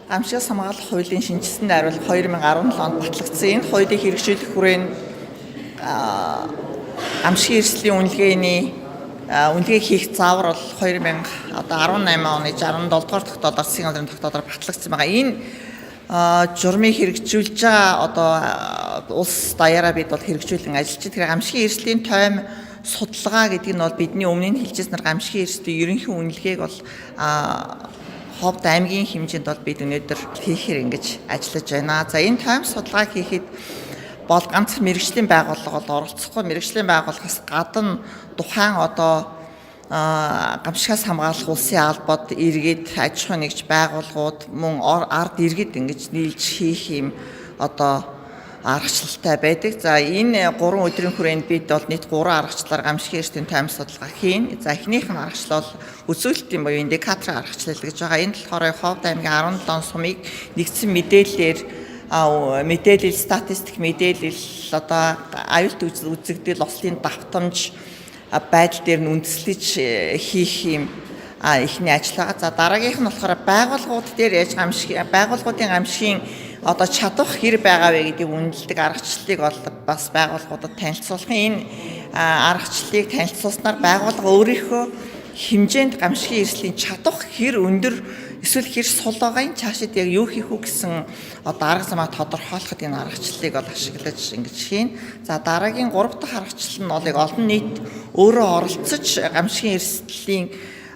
Гамшигаас хамгаалах хуулийн шинэчилсэн найруулга 2017 онд батлагдсан. Энэ хуулийг хэрэгжүүлэх хүрээнд гамшигын эрсдлийн үнэлгээний үнэлгээ хийх заавар бол 2018 оны 67 дугаар тогтоолоор, засгийн газрын тогтоолоор батлагдсан байгаа. Энэ журмыг хэрэгжүүлж байгаа одоо улс даяараа бид бол хэрэгжүүлэн ажиллаж байгаа. Тэгэхээр гамшигын эрсдлийн тойм судалгаа гэдэг нь бол бидний өмнө нь хэлжсэнээр гамшигын эрсдлийн ерөнхий үнэлгээг бол Ховд аймгийн хэмжээнд бол бид өнөөдөр хийхээр ингэж ажиллаж байна. За, энэ тойм судалгаа хийхэд бол ганц мэргэжлийн байгууллага бол оролцохгүй, мэргэжлийн байгууллагаас гадна тухайн одоо гамшигаас хамгаалах улсын албад, иргэд, аж ахуйн нэгж байгууллагууд, мөн ард иргэд ингэж нийлж хийх юм одоо аргачлалтай байдаг. За, энэ 3 өдрийн хүрээнд бид бол нийт 3 аргачлалаар гамшигын эрсдлийн тойм судалгаа хийнэ. За, эхнийх нь аргачлал бол үзүүлэлтийн буюу индикаторын аргачлал гэж байгаа. Энэ болохоор Ховд аймгийн 17 сумыг нэгдсэн мэдээллээр, мэдээлэл, статистик мэдээлэл, одоо аюулт үзэгдэл, ослын давтамж байдал дээр нь үндэслэж хийх юм эхний ажил байгаа. За, дараагийнх нь болохоор байгууллагууд дээр яаж гамшиг, байгууллагуудын гамшигын одоо чадвах хэр байгаа вэ гэдгийг үнэлдэг аргачлалыг бол бас байгууллагуудад танилцуулах. Энэ аргачлалыг танилцуулснаар байгууллага өөрийнхөө хэмжээнд гамшигын эрсдлийн чадвах хэр өндөр эсвэл хэр сул байгаа юм, цаашид яг юу хийх үү гэсэн одоо арга замаа тодорхойлоход энэ аргачлалыг бол ашиглаж ингэж хийнэ. За, дараагийн 3 дахь аргачлал нь бол яг олон нийт өөрөө оролцож гамшигын эрсдлийн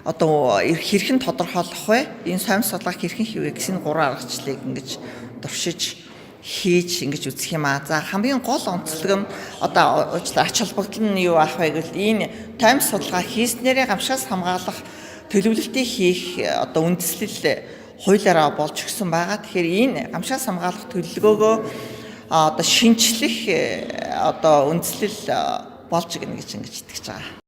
одоо хэрхэн тодорхойлох вэ? Энэ сойм судалгаа хэрхэн хийвэ гэсэн гурван аргачлалыг ингэж туршиж хийж ингэж үзэх юм аа. За, хамгийн гол онцлог нь, одоо ач холбогдол нь юу аах вэ гэвэл энэ тойм судалгаа хийснээрээ гамшигаас хамгаалах төлөвлөлтийг хийх одоо үндэслэл хуулиараа болж өгсөн байгаа. Тэгэхээр энэ гамшигаас хамгаалах төлөвлөгөөгөө одоо шинэчлэх одоо үндэслэл болж гэнэ гэж ингэж итгэж байгаа.